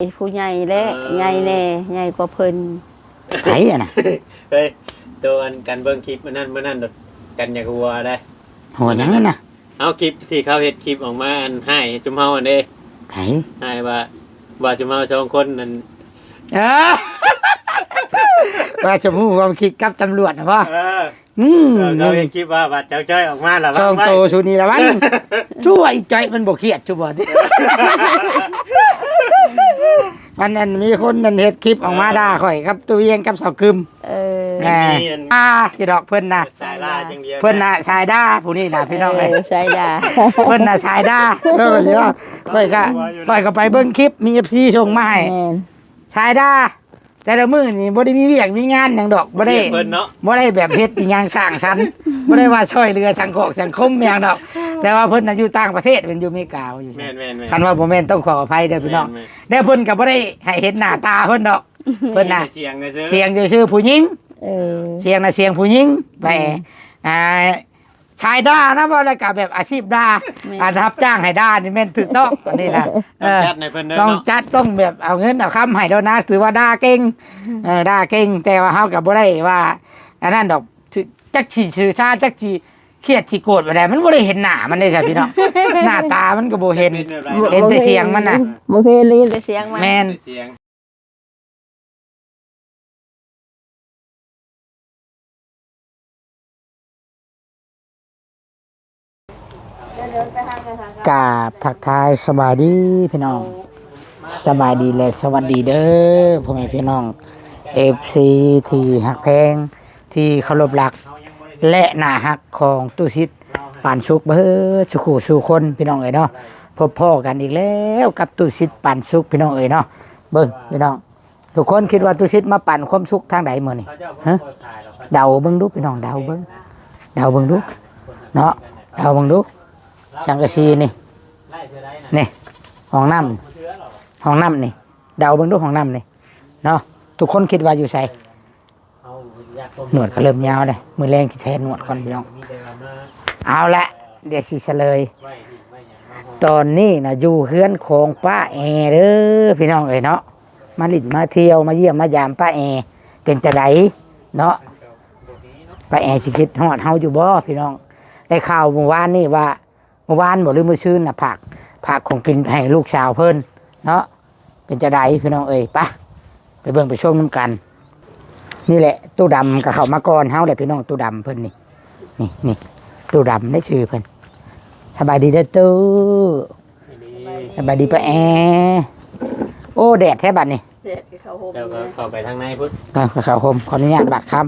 ຜູ້ໃຫຍ່ແຫຼະ ເອີ ໃຫຍ່ແດ່ ໃຫຍ່ກວ່າເພິ່ນ. ໃຜອັນນະ? ເຮີ້ຍ ໂຕອັນກັນເບິ່ງຄລິບອັນນັ້ນມື້ນັ້ນ ກັນຢາກຫົວໄດ໋. ຫົວຫຍັງນັ້ນນະ? ເອົາ ຄລິບທີ່ເຂົາເຮັດຄລິບອອກມາ ອັນຮ້າຍຈຸມເຮົາຫັ້ນເດ້. ໃຜ? ຮ້າຍວ່າ ວ່າຈຸມເຮົາສອງຄົນນັ້ນ ເອີ ວ່າຊຸມຮູ້ຮ່ວມຄິດກັບຕຳຫຼວດນະບໍ່? ເອີ ອືມ ເອີ ເຂົາເຮັດຄລິບວ່າ ບັດເຈົ້າຈ້ອຍອອກມາລະວັງໄວ້ ສອງໂຕຊູນີ້ລະວັງ. ຊົ່ວອີຈ້ອຍມັນບໍ່ຄຽດຊຸບໍ່ຕິ? ມັນ ອັນ ມີຄົນນັ້ນເຮັດຄລິບອອກມາ ເອີ ດ່າຂ້ອຍກັບຕູ້ວຽງກັບສາວກຶມ. ເອີ ອ່າ ຊິດອກເພິ່ນນະ ສາຍລ່າຢ່າງດຽວ ເພິ່ນນະ ສາຍດ່າຜູ້ນີ້ນະ ພີ່ນ້ອງເອີຍ. ເອີ ສາຍດ່າ ເພິ່ນນະສາຍດ່າ. ເອີ ຂ້ອຍກໍ ຂ້ອຍກໍໄປເບິ່ງຄລິບ ມີເອັຟຊີສົ່ງມາໃຫ້ ແມ່ນ ສາຍດ່າ. ແຕ່ລະມື້ນີ້ບໍ່ໄດ້ມີວຽກມີງານຫຍັງດອກ ບໍ່ໄດ້ ວຽກເພິ່ນເນາະ ບໍ່ໄດ້ແບບເຮັດອີ່ຫຍັງສ້າງສັນ ບໍ່ໄດ້ວ່າຊ່ອຍເຫຼືອສັງຄອກສັງຄົມຫຍັງດອກ. ແຕ່ວ່າເພິ່ນນະຢູ່ຕ່າງປະເທດ ເພິ່ນຢູ່ເມກາຢູ່. ແມ່ນໆໆ ຄັນວ່າບໍ່ແມ່ນຕ້ອງຂໍອະໄພເດີພີ່ນ້ອງ. ແມ່ນໆ ແລ້ວເພິ່ນກໍບໍ່ໄດ້ໃຫ້ເຫັນໜ້າຕາເພິ່ນດອກ. ເພິ່ນນະ ສຽງຊື່ໆ ສຽງຊື່ໆ ຜູ້ຍິງ. ເອີ ສຽງນະສຽງຜູ້ຍິງ. ແປ ອືມ ອ່າ ຊາຍດ່ານະ ເວົ້າແລ້ວກະແບບອາຊີບດ່າ ແມ່ນ ອັນຮັບຈ້າງໃຫ້ດ່ານີ້ແມ່ນຖືກຕ້ອງ ອັນນີ້ນະ. ຕ້ອງ ເອີ ຈັດໃຫ້ເພິ່ນເດີ ຕ້ອງ ເນາະ ຈັດ ຕ້ອງແບບເອົາເງິນເອົາຄຳໃຫ້ໂລດນະ ຖືວ່າດ່າເກັ່ງ. ອືມ ເອີ ດ່າເກັ່ງ ແຕ່ວ່າເຮົາກໍບໍ່ໄດ້ວ່າອັນນັ້ນດອກ ຈັກຊິຊື່ຊາ ຈັກຊິຄຽດຊິໂກດແບບໃດ ມັນບໍ່ໄດ້ເຫັນໜ້າມັນເດ້ ພີ່ນ້ອງ. ໜ້າຕາມັນກໍບໍ່ເຫັນ ເຫັນແຕ່ສຽງມັນນະ. ບໍ່ເຫັນ ເຫັນແຕ່ສຽງມັນ. ແມ່ນ ກາບທັກທາຍສະບາຍດີພີ່ນ້ອງ ສະບາຍດີ ແລະ ສະຫວັດດີເດີພໍ່ແມ່ພີ່ນ້ອງ ເອັຟຊີ ທີ່ຮັກແພງ ທີ່ເຄົາລົບລັກ ແລະ ໜ້າຮັກຂອງຕູ້ສິດ ປານສຸກ ເບິດສູ່ຄູ່ສູ່ຄົນ ພີ່ນ້ອງເອີຍເນາະ. ພົບພໍ້ກັນອີກແລ້ວກັບຕູ້ສິດ ປານສຸກ ພີ່ນ້ອງເອີຍເນາະ. ເບິ່ງພີ່ນ້ອງ ທຸກຄົນຄິດວ່າຕູ້ສິດມາປັນຄວາມສຸກທາງໃດມື້ນີ້? ຮະ? ເດົາເບິ່ງດູພີ່ນ້ອງ ເດົາເບິ່ງ ເດົາເບິ່ງດູເນາະ ເດົາເບິ່ງດູ. ສັງກະສີນີ້ ນີ້ ຫ້ອງນ້ຳ ຫ້ອງນ້ຳນີ້ ເດົາເບິ່ງດູຫ້ອງນ້ຳນີ້ເນາະ ທຸກຄົນຄິດວ່າຢູ່ໃສ? ໜວດກໍເລີ່ມຍາວເດ້ ມື້ແລງຊິແທນໜວດກ່ອນພີ່ນ້ອງ. ເອົາລະ ດຽວຊິສະເຫຼີຍ. ຕອນນີ້ນະ ຢູ່ເຮືອນຂອງປ້າແອເດີພີ່ນ້ອງເອີຍເນາະ ມາຫຼິ້ນມາທ່ຽວ ມາຢ້ຽມມາຢາມປ້າແອ ເປັນຈັ່ງໃດເນາະ? ປ້າແອຊິຄິດຮອດເຮົາຢູ່ບໍ່ພີ່ນ້ອງ? ໄດ້ຂ່າວມື້ວານນີ້ວ່າ ມື້ວານບໍ່ ຫຼືມື້ຊືນນະ ຝາກ ຝາກຂອງກິນໃຫ້ລູກສາວເພິ່ນເນາະ. ເປັນຈັ່ງໃດພີ່ນ້ອງເອີຍ ໄປ ໄປເບິ່ງໄປຊົມນຳກັນ. ນີ້ແຫຼະ ຕູ້ດຳກໍເຂົ້າມາກ່ອນເຮົາແຫຼະພີ່ນ້ອງ ຕູ້ດຳເພິ່ນນີ້ ນີ້ ຕູ້ດຳໄດ້ຊື່ເພິ່ນ. ສະບາຍດີເດີຕູ້ ສະບາຍດີປ້າແອ. ໂອ້ ແດດແທ້ບັດນີ້. ແດດກໍເຂົ້າຮົ່ມ ເຈົ້າກໍເຂົ້າໄປທາງໃນພຸ້ນ. ເອີ ເຂົ້າຮົ່ມ ຂໍອະນຸຍາດບາດຄຳ.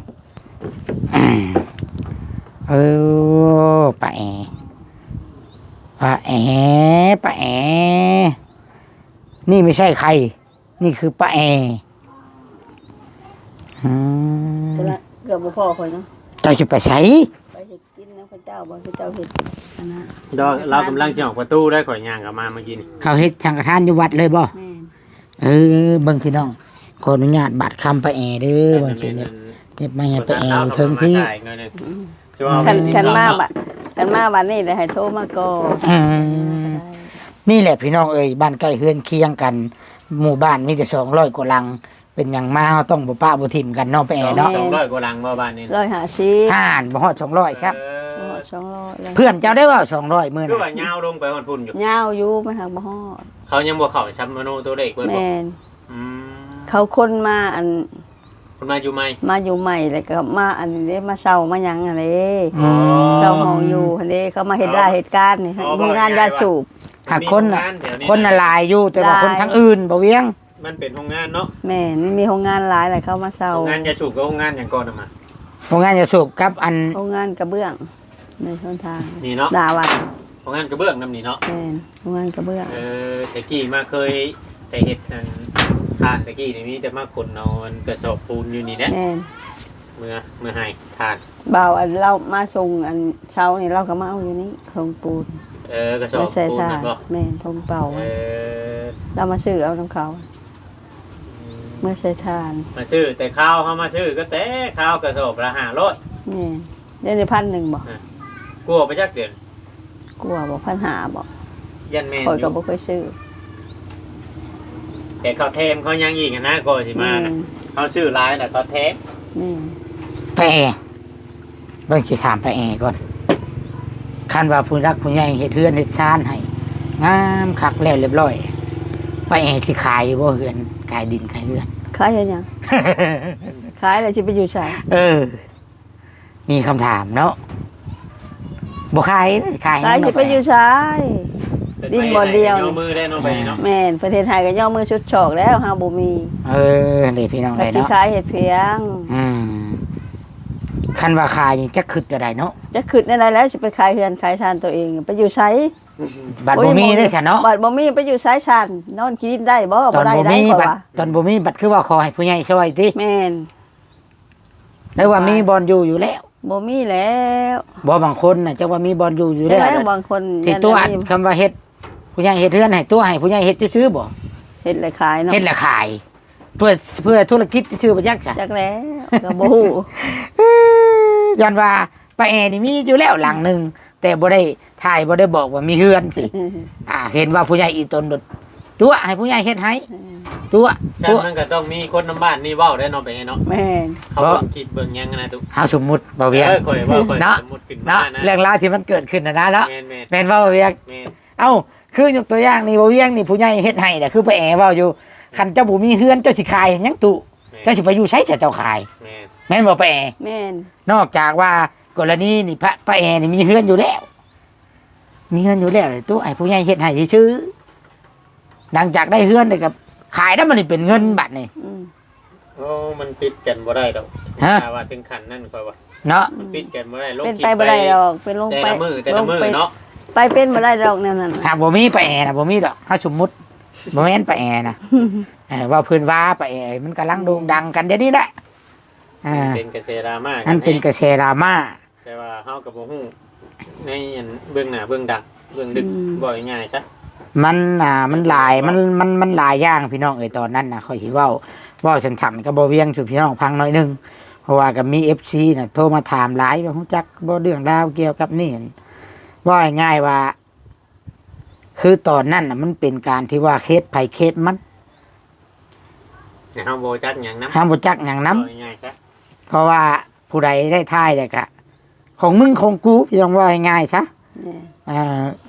ເອີ ປ້າແອ ປ້າແອ ປ້າແອ ນີ້ໄມ່ໃຊ່ໃຄ ນີ້ຄືປ້າແອ. ອືມ ເກືອບບໍ່ພໍຂ້ອຍເນາະ. ເຈົ້າຊິໄປໃສ? ໄປເຮັດກິນນຳເຂົາເຈົ້າບໍ່ ເຂົາເຈົ້າເຮັດອັນນັ້ນ ລາວກຳລັງຊິອອກປະຕູໄດ໋ ຂ້ອຍຍ່າງເຂົ້າມາເມື່ອກີ້ນີ້. ເຂົາເຮັດສັງກະທານຢູ່ວັດເລີຍບໍ່? ແມ່ນ. ເອີ ເບິ່ງພີ່ນ້ອງ ຂໍອະນຸຍາດບາດຄຳປ້າແອເດີ ເບິ່ງຊິເນັບ ເນັບໄມ້ໃຫ້ປ້າແອຢູ່ເທິງພີ້. ອືມ ຄັນ ຄັນມາບາດ ຄັນມາບາດນີ້ແຫຼະໃຫ້ໂທມາກ່ອນ. ອືມ ນີ້ແຫຼະພີ່ນ້ອງເອີຍ ບ້ານໃກ້ເຮືອນຄຽງກັນ ໝູ່ບ້ານມີແຕ່ສອງຮ້ອຍກວ່າຫຼັງ ເປັນຫຍັງມາເຮົາຕ້ອງບໍ່ປະບໍ່ຖິ້ມກັນເນາະ ປ້າແອເນາະ. ສອງຮ້ອຍກວ່າຫຼັງບໍ່ບ້ານນີ້ນະ? ຮ້ອຍຫ້າສິບ ຫ້ານ ບໍ່ຮອດສອງຮ້ອຍຊ້ຳ. ເອີ ບໍ່ຮອດສອງຮ້ອຍເລີຍ. ເພື່ອນເຈົ້າໄດ້ເວົ້າສອງຮ້ອຍມື້ນະ ຄືວ່າຍາວລົງໄປຮອດພຸ້ນຢູ່. ຍາວຢູ່ ໄປຫາກບໍ່ຮອດ. ເຂົາຍັງບໍ່ເຂົ້າສຳມະໂນຕົວເລກເພິ່ນບໍ່? ແມ່ນ. ອືມ ເຂົາຄົນມາອັນ ຄົນມາຢູ່ໃໝ່ ມາຢູ່ໃໝ່ ແລ້ວກໍມາອັນນີ້ເດ້ ມາເຊົ່າມາຫຍັງຫັ້ນເດ້. ອໍ ເຊົ່າຫ້ອງຢູ່ຫັ້ນເດ້ ເຂົາມາເຮັດລາຍເຮັດການນີ້ ໂຮງງານຢາສູບ. ຫາກຄົນນະ ຄົນນະຫຼາຍຢູ່ ແຕ່ວ່າຄົນທາງອື່ນບໍ່ວຽງ. ມັນເປັນໂຮງງານເນາະ. ແມ່ນ ມັນມີໂຮງງານຫຼາຍແຫຼະ ເຂົາມາເຊົ່າ. ໂຮງງານຢາສູບກັບໂຮງງານຫຍັງກ່ອນນະມາ? ໂຮງງານຢາສູບກັບອັນ ໂຮງງານກະເບື້ອງໃນຫົນທາງນີ້ເນາະ ໜ້າວັດ. ໂຮງງານກະເບື້ອງນຳນີ້ເນາະ. ແມ່ນ ໂຮງງານກະເບື້ອງ. ເອີ ແຕ່ກີ້ມາເຄີຍແຕ່ເຮັດອັນ ທ່ານແຕ່ກີ້ນີ້ ມີແຕ່ມາຂົນເອົາອັນກະສອບປູນຢູ່ນີ້ແຫຼະ. ແມ່ນ. ເມືອ ເມືອໃຫ້ທ່ານ ບ່າວອັນລາວມາສົ່ງອັນເຊົ້ານີ້ ລາວກໍມາເອົາຢູ່ນີ້ ຂອງປູນ. ເອີ ກະສອບປູນນັ້ນບໍ່? ແມ່ນ ຖົງເປົາ. ເອີ ລາວມາຊື້ເອົານຳເຂົາ. ອືມ ເມືອໃສ່ຖ່ານ ມາຊື້ແຕ່ຄາວ ເຮົາມາຊື້ກໍແຕ່ຄາວກະສອບລະຫ້າຮ້ອຍ. ແມ່ນ. ດຽວນີ້ພັນໜຶ່ງບໍ່? ກວ່າໄປຈັກດຽວ ກວ່າບໍ່ ພັນຫ້າບໍ່? ຢ້ານແມ່ນຢູ່ ຂ້ອຍກໍບໍ່ເຄີຍຊື້. ແຕ່ເຂົາແຖມເຂົາຫຍັງອີກຫັ້ນນະ ກໍຊິມານະ ແມ່ນ ເຮົາຊື້ຫຼາຍແລ້ວເຂົາແຖມ ແມ່ນ ແຕ່ ເບິ່ງ ຊິຖາມປ້າແອກ່ອນ ຄັນວ່າຜູ້ຫຼັກຜູ້ໃຫຍ່ເຮັດເຮືອນເຮັດຊານໃຫ້ງາມຄັກແລ້ວລຽບລ້ອຍ ປ້າແອຊິຂາຍຢູ່ບໍ່ເຮືອນ ຂາຍດິນຂາຍເຮືອນ? ຂາຍເຮັດຫຍັງ? ຂາຍແລ້ວຊິໄປຢູ່ໃສ? ເອີ ມີຄຳຖາມເນາະ ບໍ່ຂາຍ ຂາຍຫຍັງ ຂາຍຊິໄປຢູ່ໃສ? ດິນບ່ອນດຽວ ເພິ່ນເຮັດໃຫ້ກໍຍໍມືໄດ້ເນາະ ໄປເນາະ ແມ່ນ ເພິ່ນເຮັດໃຫ້ກໍຍໍມືສຸດຊອກແລ້ວ ເຮົາບໍ່ມີ ເອີ ນີ້ພີ່ນ້ອງເອີຍເນາະ ຊິຂາຍເຮັດພຽງ ອືມ ຄັນວ່າຂາຍນີ້ຈັກຄຶດແນວໃດເນາະ ຈັກຄຶດແນວໃດແລ້ວ ຊິໄປຂາຍເຮືອນຂາຍຊານຕົວເອງ ໄປຢູ່ໃສ? ບັດບໍ່ມີເດ້ຊັ້ນເນາະ ບັດບໍ່ມີໄປຢູ່ໃສຊັ້ນ? ນອນຂີ້ດິນໄດ້ບໍ່? ບໍ່ໄດ້ໄດ໋ ຂ້ອຍວ່າ ຕອນບໍ່ມີບັດຄືວ່າຂໍໃຫ້ຜູ້ໃຫຍ່ຊ່ອຍຕິ? ແມ່ນ ຫຼືວ່າມີບ່ອນຢູ່ຢູ່ແລ້ວ? ບໍ່ມີແລ້ວ ບໍ່ ບາງຄົນນະ ຈັກວ່າມີບ່ອນຢູ່ຢູ່ແລ້ວ ແມ່ນ ບາງຄົນ ທີ່ຕົວະ ຄຳວ່າເຮັດ ຜູ້ໃຫຍ່ເຮັດເຮືອນໃຫ້ຕົວະ ໃຫ້ຜູ້ໃຫຍ່ເຮັດຊື່ໆບໍ່? ເຮັດແລ້ວຂາຍເນາະ ເຮັດແລ້ວຂາຍ ເພື່ອ ເພື່ອທຸລະກິດຊື່ໆບໍ່ຈັກຊະ ຈັກແລ້ວ ກໍບໍ່ຮູ້ ຢ້ານວ່າປ້າແອນີ້ມີຢູ່ແລ້ວຫຼັງໜຶ່ງ ແຕ່ບໍ່ໄດ້ຖ່າຍ ບໍ່ໄດ້ບອກວ່າມີເຮືອນຊີ້ ອ່າ ເຫັນວ່າຜູ້ໃຫຍ່ອີ່ຕົນໂດດ ຕົວະໃຫ້ຜູ້ໃຫຍ່ເຮັດໃຫ້ ເອີ ຕົວະ ຊັ້ນມັນກໍຕ້ອງມີຄົນນຳບ້ານນີ້ເວົ້າໄດ້ເນາະ ໄປເນາະ ແມ່ນ ເຂົາເບິ່ງຄລິບເບິ່ງຫຍັງນະຕຸ ເຮົາສົມມຸດ ບໍ່ວຽງ ເອີ ຂ້ອຍເວົ້າ ຂ້ອຍ ເນາະ ສົມມຸດຂຶ້ນມານະ ເນາະ ເລື່ອງລາວທີ່ມັນເກີດຂຶ້ນນະນະເນາະ ແມ່ນໆ ແມ່ນບໍ່ ບໍ່ວຽງ? ແມ່ນ ເອົ້າ ຄືຍົກຕົວຢ່າງນີ້ ບໍ່ວຽງນີ້ ຜູ້ໃຫຍ່ເຮັດໃຫ້ນະ ຄືປ້າແອເວົ້າຢູ່ ຄັນເຈົ້າບໍ່ມີເຮືອນ ເຈົ້າຊິຂາຍຫຍັງຕຸ? ແມ່ນ ເຈົ້າຊິໄປຢູ່ໃສ ຖ້າເຈົ້າຂາຍ? ແມ່ນ ແມ່ນບໍ່ ປ້າແອ? ແມ່ນ ນອກຈາກວ່າ ກໍລະນີນີ້ ປ້າ ປ້າແອນີ້ມີເຮືອນຢູ່ແລ້ວ ມີເຮືອນຢູ່ແລ້ວ ຕົວະໃຫ້ຜູ້ໃຫຍ່ເຮັດໃຫ້ຊື່ໆ ຫຼັງຈາກໄດ້ເຮືອນແລ້ວກໍຂາຍແລ້ວ ມັນນີ້ເປັນເງິນບັດນີ້ ອືມ ໂອ້ ມັນປິດກັນບໍ່ໄດ້ດອກ ຮະ ຖ້າວ່າເຖິງຂັ້ນນັ້ນ ຂ້ອຍວ່າ ເນາະ ມັນປິດກັນບໍ່ໄດ້ ລົງ ເປັນໄປບໍ່ໄດ້ດອກ ເປັນລົງໄປ ແຕ່ລະມື້ ແຕ່ລະມື້ເນາະ ໄປເປັນບໍ່ໄດ້ດອກແນວນັ້ນ ຫາກບໍ່ມີປ້າແອນະ ບໍ່ມີດອກ ເຮົາສົມມຸດ ບໍ່ແມ່ນປ້າແອນະ ເອີ ເວົ້າເພິ່ນວ່າປ້າແອ ມັນກຳລັງໂດ່ງດັງກັນດຽວນີ້ແຫຼະ ອ່າ ເປັນກະແສດຣາມາ ມັນເປັນກະແສດຣາມາ ແຕ່ວ່າເຮົາກໍບໍ່ຮູ້ໃນອັນເບື້ອງໜ້າເບື້ອງຫຼັງ ເບື້ອງເລິກ ອືມ ເວົ້າງ່າຍໆຊະ ມັນ ອ່າ ມັນຫຼາຍ ມັນ ມັນ ມັນຫຼາຍຢ່າງພີ່ນ້ອງເອີຍ ຕອນນັ້ນນະ ຂ້ອຍຊິເວົ້າ ເວົ້າສັ້ນໆກັບບໍ່ວຽງສູ່ພີ່ນ້ອງຟັງໜ້ອຍໜຶ່ງ ເພາະວ່າກໍມີເອັຟຊີນະໂທມາຖາມຫຼາຍວ່າ ຮູ້ຈັກບໍ່ເລື່ອງລາວກ່ຽວກັບນີ້ ເວົ້າງ່າຍໆວ່າ ຄືຕອນນັ້ນນະ ມັນເປັນການທີ່ວ່າເຂດໃຜເຂດມັນ ແຕ່ເຮົາບໍ່ຈັກຫຍັງນຳ ເຮົາບໍ່ຈັກຫຍັງນຳ ເວົ້າງ່າຍໆຊະ ເພາະວ່າຜູ້ໃດໄດ້ຖ່າຍແລ້ວກະ ຂອງມຶງຂອງກູ ພີ່ນ້ອງ ເວົ້າງ່າຍໆຊະ ແມ່ນ ເອີ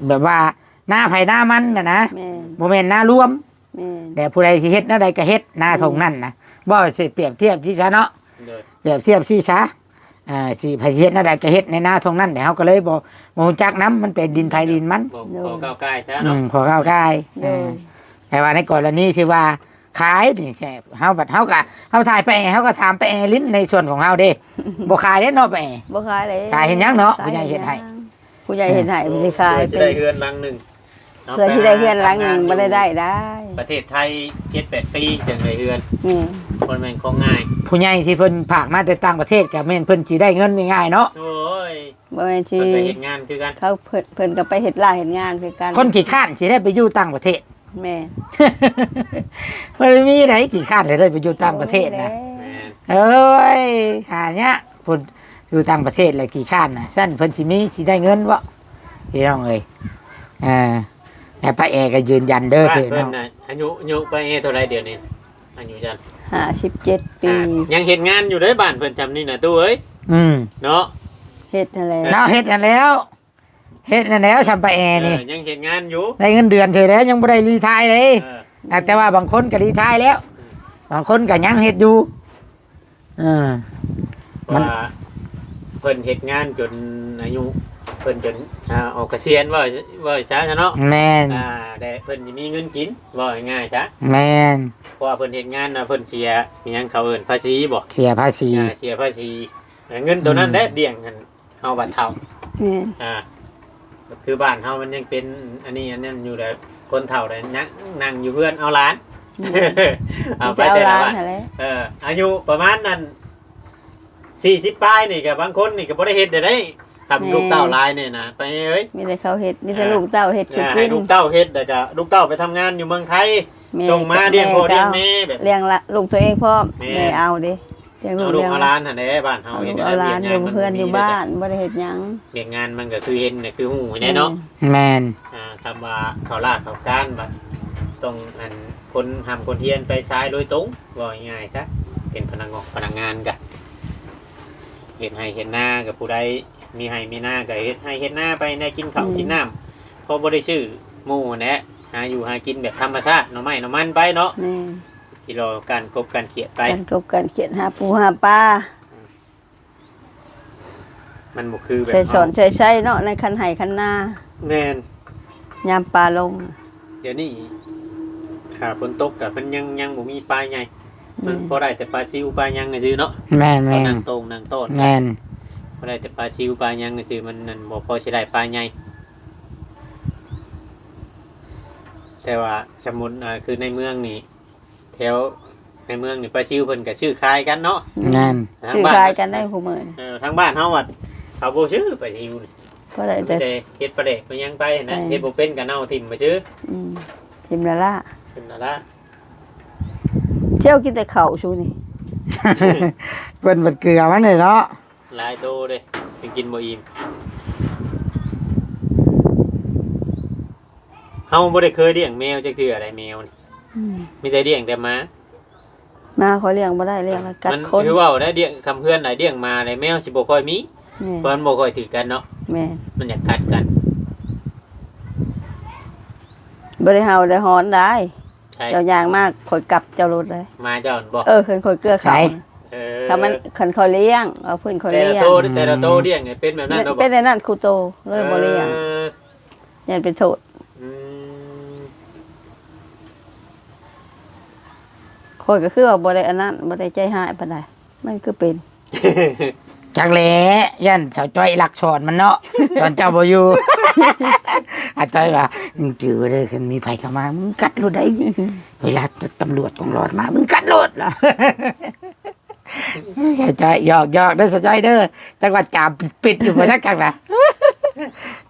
ແບບວ່ານາໃຜນາມັນນະນະ ແມ່ນ ບໍ່ແມ່ນນາລວມ ແມ່ນ ແຕ່ຜູ້ໃດຊິເຮັດແນວໃດກໍເຮັດ ນາ ແມ່ນ ທົ່ງນັ້ນນະ ເວົ້າຊິປຽບທຽບຊີ້ຊະເນາະ ໂດຍ ປຽບທຽບຊີ້ຊະ ອ່າ ຊິໃຜຊິເຮັດແນວໃດກໍເຮັດໃນນາທົ່ງນັ້ນແຫຼະ ເຮົາກໍເລີຍບໍ່ ບໍ່ຮູ້ຈັກນຳ ມັນເປັນດິນໃຜດິນມັນ ບໍ່ ໂດຍ ຂໍກ້າວກ່າຍຊະ ອື ເນາະ ມ ຂໍກ້າວກ່າຍ ໂດຍ ເອີ ແຕ່ວ່າໃນກໍລະນີທີ່ວ່າຂາຍນີ້ ເຮົາບັດ ເຮົາກໍ ເຮົາຖ່າຍໄປ ເຮົາກໍຖາມໄປແອລິ້ນໃນສ່ວນຂອງເຮົາເດ້ ບໍ່ຂາຍເດ້ເນາະ ໄປແອ ບໍ່ຂາຍເດ້ ຂາຍເຮັດຫຍັງເນາະ ຂາຍ ຜູ້ໃຫຍ່ເຮັດໃຫ້ ເຮັດຫຍັງ ຜູ້ໃຫຍ່ເຮັດໃຫ້ ເອີ ມັນຊິຂາຍ ເພື່ອຊິໄດ້ເຮືອນຫຼັງໜຶ່ງ ເນາະ ເພື່ອຊິໄດ້ເຮືອນຫຼັງໜຶ່ງ ໄປຫາ ບໍ່ໄດ້ໄດ້ ປະເທດໄທເຈັດແປດປີຈຶ່ງໄດ້ເຮືອນ ແມ່ນ ບໍ່ແມ່ນຂອງງ່າຍ ຜູ້ໃຫຍ່ທີ່ເພິ່ນພາກມາແຕ່ຕ່າງປະເທດ ກໍແມ່ນເພິ່ນຊິໄດ້ເງິນງ່າຍໆເນາະ ໂອ້ຍ ບໍ່ແມ່ນຊິ ເພິ່ນໄປເຮັດງານຄືກັນ ເຂົາ ເພິ່ນ ເພິ່ນກໍໄປເຮັດລາຍເຮັດງານຄືກັນ ຄົນຂີ້ຄ້ານຊິໄດ້ໄປຢູ່ຕ່າງປະເທດ ແມ່ນ ບໍ່ໄດ້ມີໃດຂີ້ຄ້ານຊິໄດ້ໄປຢູ່ຕ່າງປະເທດນະ ບໍ່ມີແຫຼະ ແມ່ນ ເອີຍ ຫາຍາກ ພຸ້ນ ຢູ່ຕ່າງປະເທດແຫຼະຂີ້ຄ້ານນະ ຊັ້ນເພິ່ນຊິມີ ຊິໄດ້ເງິນບໍ່ ພີ່ນ້ອງເອີຍ ອ່າ ແຕ່ປ້າແອກໍຢືນຢັນເດີ ພີ່ນ້ອງ ບ້ານເພິ່ນນະ ອາຍຸ ອາຍຸປ້າແອເທົ່າໃດດຽວນີ້ ອາຍຸຈັກ ຫ້າສິບເຈັດປີ ອ່າ ຍັງເຮັດງານຢູ່ເດີ ບ້ານເພິ່ນຊ່ຳນີ້ນະຕູ້ເອີຍ ອືມ ເນາະ ເຮັດຫັ້ນແຫຼະ ລາວເຮັດຫັ້ນແລ້ວ ເຮັດຫັ້ນແຫຼະ ຊ່ຳປ້າແອນີ້ ເອີ ຍັງເຮັດງານຢູ່ ໄດ້ເງິນເດືອນເສີຍແລ້ວ ຍັງບໍ່ໄດ້ຣີທາຍເດ້ ເອີ ອ່າ ແຕ່ວ່າບາງຄົນກໍຣີທາຍແລ້ວ ອືມ ບາງຄົນກໍຍັງເຮັດຢູ່ ເອີ ເພາະວ່າມັນ ເພິ່ນເຮັດງານຈົນອາຍຸ ເພິ່ນຈົນ ອ່າ ອອກກະສຽນ ເວົ້າ ເວົ້າຊະເນາະ ແມ່ນ ອ່າ ແຕ່ເພິ່ນຊິມີເງິນກິນ ເວົ້າງ່າຍໆຊະ ແມ່ນ ເພາະວ່າເພິ່ນເຮັດງານນະ ເພິ່ນເສຍ ມີຫຍັງເຂົາເອີ້ນພາສີບໍ່ ເສຍພາສີ ອ່າ ເສຍພາສີ ເງິນໂຕນັ້ນແຫຼະ ອືມ ລ້ຽງຫັ້ນ ເຮົາບັດເຖົ້າ ແມ່ນ ອ່າ ຄືບ້ານເຮົາມັນຍັງເປັນອັນນີ້ອັນນັ້ນຢູ່ແຫຼະ ຄົນເຖົ້າໄດ້ນັ່ງ ນັ່ງຢູ່ເຮືອນເອົາຫຼານ ແມ່ນ ເອົາໄປແຕ່ລະວັນ ເອີ ອາຍຸປະມານນັ້ນ ສີ່ສິບປາຍນີ້ກໍບາງຄົນນີ້ກໍບໍ່ໄດ້ເຮັດໄດ້ ຄັນ ແມ່ນ ລູກເຕົ້າຫຼາຍນີ້ນະ ໄປເອີຍ ມີແຕ່ເຂົາເຮັດ ມີແຕ່ ອ່າ ລູກເຕົ້າເຮັດສູ່ກິນ ໃຫ້ລູກເຕົ້າເຮັດ ແລ້ວກໍລູກເຕົ້າໄປທຳງານຢູ່ເມືອງໄທ ແມ່ ສົ່ງມາລ້ຽງພໍ່ລ້ຽງແມ່ແບບ ລ້ຽງລູກຕົວເອງພ້ອມ ແມ່ ແມ່ເອົາເດ້ ລ້ຽງລູກລ້ຽງຫຼານຫັ້ນແຫຼະ ບ້ານເຮົາເຮັດ ເອົາລູກເອົາຫຼານຢູ່ເຮືອນຢູ່ບ້ານ ບໍ່ໄດ້ເຮັດຫຍັງ ວຽກງານມັນກໍຄືເຫັນ ຄືຮູ້ແດ່ເນາະ ແມ່ນ ອ່າ ຄຳວ່າເຂົ້າລາດເຂົ້າການບັດ ຕ້ອງອັນ ຄົນຮ່ຳຄົນຮຽນໄປຊາຍໂດຍຕົງ ເວົ້າງ່າຍໆຊະ ເປັນພະນັກງອກພະນັກງານກະ ເຮັດໄຮ່ເຮັດນາກະ ຜູ້ໃດມີໄຮ່ມີນາກະເຮັດໄຮ່ເຮັດນາໄປ ແນວກິນເຂົ້າ ອືມ ກິນນ້ຳ ພໍບໍ່ໄດ້ຊື້ໝູ່ຫັ້ນແຫຼະ ຫາຢູ່ຫາກິນແບບທຳມະຊາດ ໜໍ່ໄມ້ໜໍ່ມັນໄປເນາະ ແມ່ນ ກິນລໍການກົບການຂຽດໄປ ການກົບການຂຽດ ຫາປູຫາປາ ມັນບໍ່ຄືແບບ ໃຊ້ສອນ ເຮົາ ໃຊ້ໃຊ້ເນາະ ໃນຄັນໄຮ່ຄັນນາ ແມ່ນ ຍາມປາລົງ ດຽວນີ້ຖ້າຝົນຕົກກະມັນຍັງ ຍັງບໍ່ມີປາໃຫຍ່ ມັນ ແມ່ນ ພໍໄດ້ແຕ່ປາຊິວປາຫຍັງຊື່ເນາະ ແມ່ນໆ ເຮົານັ່ງໂຕ່ງນັ່ງຕ້ອນ ແມ່ນ ພໍໄດ້ແຕ່ປາຊິວປາຫຍັງຊື່ ມັນນັ້ນ ບໍ່ພໍຊິໄດ້ປາໃຫຍ່ ແຕ່ວ່າສະມຸດ ອ່າ ຄືໃນເມືອງນີ້ ແຖວໃນເມືອງນີ້ປາຊິວເພິ່ນກະຊື້ຂາຍກັນເນາະ ແມ່ນ ຊື້ຂາຍກັນໄດ້ ທາງບ້ານ ຜູ້ມື້ນີ້ ເອີ ທາງບ້ານເຮົາວັດເຂົາບໍ່ຊື້ປາຊິວນີ້ ບໍ່ໄດ້ແຕ່ ມີແຕ່ເຮັດປາແດກໄປຫຍັງໄປຫັ້ນນະ ເຮັດບໍ່ເປັນກະເນົ່າຖິ້ມໄປຊື່ ອືມ ຖິ້ມລະລະ ຖິ້ມລະລະ ທ່ຽວກິນແຕ່ເຂົ້າຊູນີ້ ເພິ່ນບັດເກືອມັນນີ້ເນາະ ຫຼາຍໂຕເດ້ ຍັງກິນບໍ່ອີ່ມ ເຮົາບໍ່ໄດ້ເຄີຍລ້ຽງແມວຈັກເທື່ອໃດ ແມວນີ້ ອືມ ມີແຕ່ລ້ຽງແຕ່ໝາ ໝາຂ້ອຍລ້ຽງບໍ່ໄດ້ ລ້ຽງແລ້ວກັດຄົນ ຄືເວົ້າໄດ໋ ລ້ຽງຄຳເຮືອນໃດລ້ຽງໝາໃດ ແມວຊິບໍ່ຄ່ອຍມີ ແມ່ນ ເພາະມັນບໍ່ຄ່ອຍຖືກກັນເນາະ ແມ່ນ ມັນຢາກກັດກັນ ບໍ່ໄດ້ເຫົ່າໄດ້ຫອນໄດ໋ ໃຊ່ ເຈົ້າຍ່າງມາຂ້ອຍກັບເຈົ້າໂລດເລີຍ ໝາເຈົ້າຫັ້ນບໍ່ ເອີ ຄັນຂ້ອຍເກືອເຂົ້າ ໃຊ່ ເອີ ຄັນມັນ ຄັນຂ້ອຍລ້ຽງ ເອົາເພິ່ນຂ້ອຍລ້ຽງ ແຕ່ລະໂຕ ແຕ່ລະໂຕ ອືມ ລ້ຽງເປັນແບບນັ້ນເນາະ ເປັນ ເປັນແນວນັ້ນຄູ່ໂຕ ເລີຍບໍ່ລ້ຽງ ເອີ ຢ້ານເປັນໂທດ ອືມ ຂ້ອຍກໍຄືວ່າບໍ່ໄດ້ອັນນັ້ນ ບໍ່ໄດ້ໃຈຮ້າຍປານໃດ ມັນຄືເປັນ ຈັກແຫຼະ ຢ້ານສາວຈ້ອຍລັກສອນມັນເນາະ ຕອນເຈົ້າບໍ່ຢູ່ ອາຈ້ອຍວ່າ ມຶງຈື່ໄວ້ເດີ ຄັນມີໃຜເຂົ້າມາ ມຶງກັດໂລດໄດ໋ ເວລາຕຳຫຼວດກອງຫຼອດມາ ມຶງກັດໂລດລະ ສາວຈ້ອຍ ຢອກໆເດີ ສາວຈ້ອຍເດີ ຈັກວ່າຈາມປິດຢູ່ບໍ່ຈັກ ຈັກນະ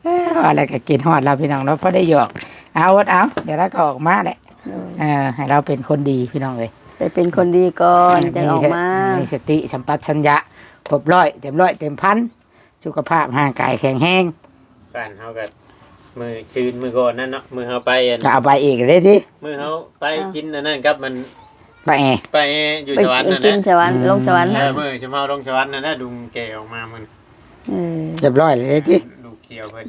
ເອີ ວ່າແລ້ວກໍຄິດຮອດລາວ ພີ່ນ້ອງເນາະ ພໍໄດ້ຢອກ ເອົາ ອົດເອົາ ດຽວລາວກໍອອກມາແຫຼະ ໂດຍ ເອີ ໃຫ້ລາວເປັນຄົນດີ ພີ່ນ້ອງເອີຍ ໄປເປັນຄົນດີກ່ອນ ເອີ ຈັ່ງອອກມາ ມີສະຕິສຳປັດສັນຍະຄົບຮ້ອຍ ເຕັມຮ້ອຍເຕັມພັນ ສຸຂະພາບຮ່າງກາຍແຂງແຮງ ບ້ານເຮົາກໍມື້ຄືນມື້ກ່ອນນັ້ນເນາະ ມື້ເຮົາໄປອັນ ກໍເອົາໄປອີກເດ້ຕິ ມື້ເຮົາໄປ ເອົ້າ ກິນອັນນັ້ນກັບມັນ ປາແອ ປາແອຢູ່ສະຫວັນນັ້ນແຫຼະ ກິນສະຫວັນ ອືມ ລົງສະຫວັນ ເອີ ມື້ຊຸມເຮົາລົງສະຫວັນນັ້ນແຫຼະ ລຸງແກ່ອອກມາມື້ ເອີ ຮຽບຮ້ອຍເລີຍຕິ ລູກຂຽວເພິ່ນ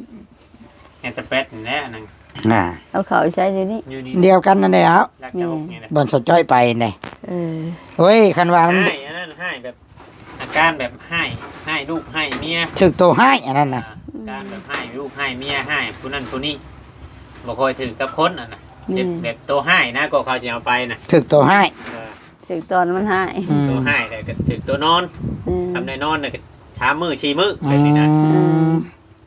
ແອດສະແປດນີ້ແຫຼະ ອັນນັ້ນ ນ່າ ເອົາເຂົ້າໃສ່ຢູ່ນີ້ ຢູ່ນີ້ ດຽວກັນນັ້ນແຫຼະ ແມ່ນ ບ່ອນສາວຈ້ອຍໄປນີ້ ເອີ ໂອ້ຍ ຄັນວ່າມັນ ຮ້າຍ ອັນນັ້ນຮ້າຍແບບ ອາການແບບຮ້າຍ ຮ້າຍລູກຮ້າຍເມຍ ຖືກໂຕຮ້າຍອັນນັ້ນນະ ອາ ອືມ ການແບບຮ້າຍລູກຮ້າຍເມຍ ຮ້າຍຜູ້ນັ້ນຜູ້ນີ້ ບໍ່ຄ່ອຍຖືກກັບຄົນຫັ້ນນະ ແມ່ນ ແບບ ແບບໂຕຮ້າຍນະ ກໍເຂົາຊິເອົາໄປນະ ຖືກໂຕຮ້າຍ ເອີ ຖືກຕອນມັນຮ້າຍ ອືມ ໂຕຮ້າຍແລ້ວກໍຖືກໂຕນອນ ອືມ ທຳໄດ້ນອນນະກໍສາມມື້ສີ່ມື້ ອືມ ແບບນີ້ນະ ອືມ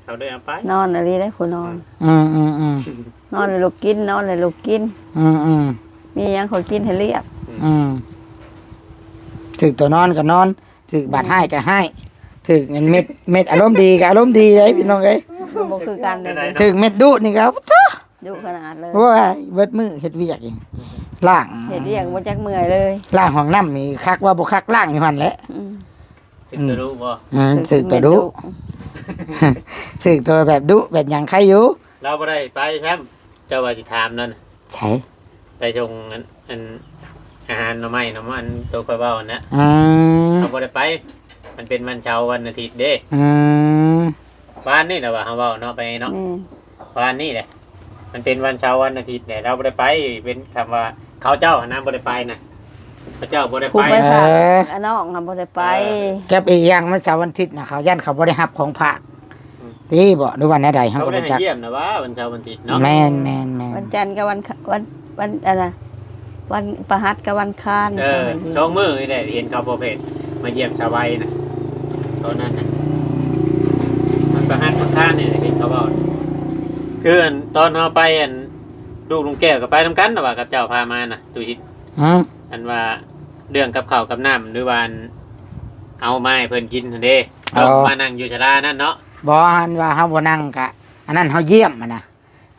ເຂົາໄດ້ເອົາໄປ ນອນອີ່ຫຼີໄດ໋ຜູ້ນອນ ອືມ ອືມ ອືມ ນອນແລ້ວລຸກກິນ ນອນແລ້ວລຸກກິນ ອືມ ອືມ ມີຫຍັງຂ້ອຍກິນໃຫ້ລຽບ ອືມ ອືມ ຖືກໂຕນອນກໍນອນ ຖືກບາດຮ້າຍກໍຮ້າຍ ຖືກເມັດ ເມັດອາລົມດີກໍອາລົມດີເດ້ພີ່ນ້ອງເອີຍ ມັນບໍ່ຄືກັນເດ້ ຖືກເມັດດຸນີ້ກໍ ໂອ້ໂຫ ດຸຂະໜາດເລີຍ ໂອ້ຍ ເບິດມື້ເຮັດວຽກ ລ້າງ ເຮັດວຽກບໍ່ຈັກເມື່ອຍເລີຍ ລ້າງຫ້ອງນ້ຳນີ້ຄັກວ່າບໍ່ຄັກ ລ້າງຢູ່ຫັ້ນແຫຼະ ອືມ ຖືກໂຕດຸບໍ່ ອືມ ຖືກໂຕດຸ ຖືກໂຕແບບດຸແບບຫຍັງໄຄຢູ່ ລາວບໍ່ໄດ້ໄປຊ້ຳ ເຈົ້າວ່າຊິຖາມນັ້ນ ໃສ ໄປສົ່ງອັນ ອັນ ອາຫານໜໍ່ໄມ້ໜໍ່ມັນ ໂຕຂ້ອຍເວົ້າຫັ້ນນະ ອືມ ເຮົາບໍ່ໄດ້ໄປ ມັນເປັນວັນເສົາວັນອາທິດເດ້ ອືມ ວານນີ້ລະວ່າເຮົາເວົ້າເນາະ ໄປເນາະ ແມ່ນ ວານນີ້ແຫຼະ ມັນເປັນວັນເສົາວັນອາທິດແຫຼະ ລາວບໍ່ໄດ້ໄປ ເປັນຄຳວ່າເຂົາເຈົ້າຫັ້ນນະບໍ່ໄດ້ໄປນະ ເຂົາເຈົ້າບໍ່ໄດ້ໄປ ຜູ້ໄປຝາກ ເອີ ອານ້ອງຫັ້ນບໍ່ໄດ້ໄປ ເອີ ກັບອີກຢ່າງວັນເສົາວັນອາທິດນະ ເຂົາຢ້ານເຂົາບໍ່ໄດ້ຮັບຂອງຝາກ ອືມ ຕິບໍ ຫຼືວ່າແນວໃດ ເຮົາກໍບໍ່ຈັກ ເຂົາບໍ່ໄດ້ໃຫ້ຢ້ຽມນະຫວາ ວັນເສົາວັນອາທິດເນາະ ແມ່ນໆໆ ວັນຈັນກັບວັນ ວັນ ອັນນະ ວັນພະຫັດກັບວັນຄານ ເອີ ສອງມື້ນີ້ແຫຼະ ເຫັນເຂົາພໍ່ເພດມາຢ້ຽມສາວໄວນະ ຕອນນັ້ນນະ ວັນພະຫັດວັນຄານນີ້ແຫຼະ ເຫັນເຂົາເວົ້າ ຄືອັນຕອນເຮົາໄປ ອັນ ລູກລຸງແກ້ວກໍໄປນຳກັນນະວ່າ ກັບເຈົ້າພາມານະ ຕູ້ຊິດ ຮະ ອັນວ່າເລື່ອງກັບເຂົ້າກັບນ້ຳ ຫຼືວ່າອັນ ເອົາມາໃຫ້ເພິ່ນກິນຫັ້ນເດ້ ເອີ ເຮົາມານັ່ງຢູ່ສາລານັ້ນເນາະ ບໍ່ ອັນວ່າເຮົາບໍ່ນັ່ງກະ ອັນນັ້ນເຮົາຢ້ຽມຫັ້ນນະ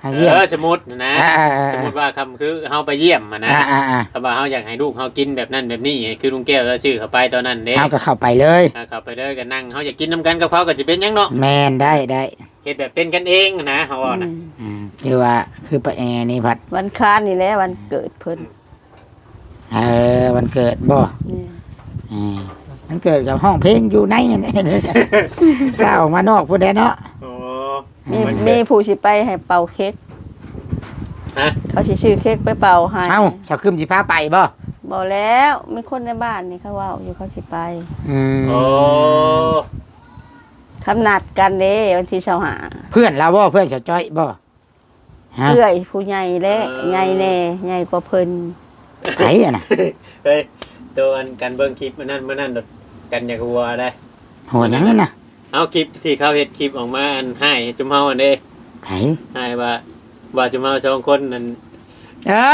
ໃຫ້ຢ້ຽມ ເອີ ສົມມຸດນະ ອ່າໆໆ ສົມມຸດວ່າຄຳຄືເຮົາໄປຢ້ຽມຫັ້ນນະ ອ່າໆໆ ຄຳວ່າເຮົາຢາກໃຫ້ລູກເຮົາກິນແບບນັ້ນແບບນີ້ ຄືລຸງແກ້ວລາວຊື້ເຂົ້າໄປຕອນນັ້ນເດ້ ເຮົາກໍເຂົ້າໄປເລີຍ ອ່າ ເຂົ້າໄປເລີຍ ກໍນັ່ງ ເຮົາຢາກກິນນຳກັນກັບເຂົາ ກໍຊິເປັນຫຍັງເນາະ ແມ່ນ ໄດ້ ໄດ້ ເຮັດແບບເປັນກັນເອງນະ ເຮົາເວົ້ານະ ອືມ ອືມ ຄືວ່າ ຄືປ້າແອນີ້ພັດ ວັນຄານນີ້ແຫຼະວັນເກີດເພິ່ນ. ເອີ ວັນເກີດບໍ່? ແມ່ນ. ເອີ ວັນເກີດກໍຮ້ອງເພງຢູ່ໃນ ຖ້າອອກມານອກພຸ້ນແຫຼະເນາະ. ໂອ້ ມີ ວັນເກີດ ມີຜູ້ຊິໄປໃຫ້ເປົ່າເຄັກ. ຮະ? ເຂົາຊິຊື້ເຄັກໄປເປົ່າໃຫ້. ເອົ້າ ສາວກຶມຊິພາໄປບໍ່? ບໍ່ແລ້ວ ມີຄົນໃນບ້ານນີ້ເຂົາເວົ້າຢູ່ ເຂົາຊິໄປ. ອືມ. ໂອ້ ຄຳນັດກັນເດ້ ວັນທີຊາວຫ້າ. ເພື່ອນລາວບໍ່? ເພື່ອນສາວຈ້ອຍບໍ່? ຮະ? ເອື້ອຍຜູ້ໃຫຍ່ແຫຼະ. ເອີ ໃຫຍ່ແດ່ ໃຫຍ່ກວ່າເພິ່ນ. ໃຜຫັ້ນນະ? ເຮີ້ຍ ໂຕອັນກັນເບິ່ງຄລິບອັນນັ້ນມື້ນັ້ນ ກັນຢາກຫົວໄດ໋. ຫົວຫຍັງຫັ້ນນະ? ເອົາ ຄລິບທີ່ເຂົາເຮັດຄລິບອອກມາ ອັນຮ້າຍຈຸມເຮົາຫັ້ນເດ້. ໃຜ? ຮ້າຍວ່າ ວ່າຈຸມເຮົາສອງຄົນນັ້ນ. ເອີ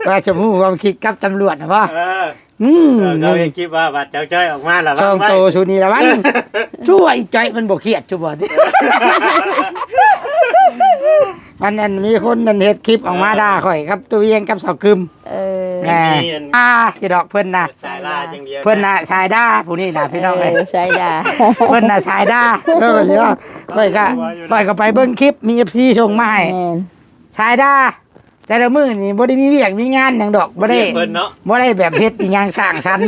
ວ່າສົມຮູ້ຮ່ວມຄິດກັບຕຳຫຼວດນະບໍ່? ເອີ. ອືມ ເອີ ເຂົາເຮັດຄລິບວ່າບັດເຈົ້າຈ້ອຍອອກມາລະວັງໄວ້ ສອງໂຕຊູນີ້ລະວັງ. ຊົ່ວອີຈ້ອຍມັນບໍ່ຄຽດຊູບໍ່? ອັນນັ້ນມີຄົນນັ້ນເຮັດຄລິບອອກມາ ເອີ ດ່າຂ້ອຍກັບຕູ້ວຽງກັບສາວກຶມ. ເອີ ແມ່ນ ອ່າ ຊິດອກເພິ່ນນະ ສາຍລ່າຢ່າງດຽວ ເພິ່ນນະສາຍດ່າຜູ້ນີ້ນະ ພີ່ນ້ອງເອີຍ ເອີ ສາຍດ່າ ເພິ່ນນະສາຍດ່າ. ເອີ ຂ້ອຍກໍ ຂ້ອຍກໍໄປເບິ່ງຄລິບ ມີເອັຟຊີສົ່ງມາໃຫ້ ແມ່ນ ສາຍດ່າ. ແຕ່ລະມື້ນີ້ບໍ່ໄດ້ມີວຽກມີງານຫຍັງດອກ ບໍ່ໄດ້ ວຽກເພິ່ນເນາະ ບໍ່ໄດ້ແບບເຮັດອີ່ຫຍັງສ້າງສັນ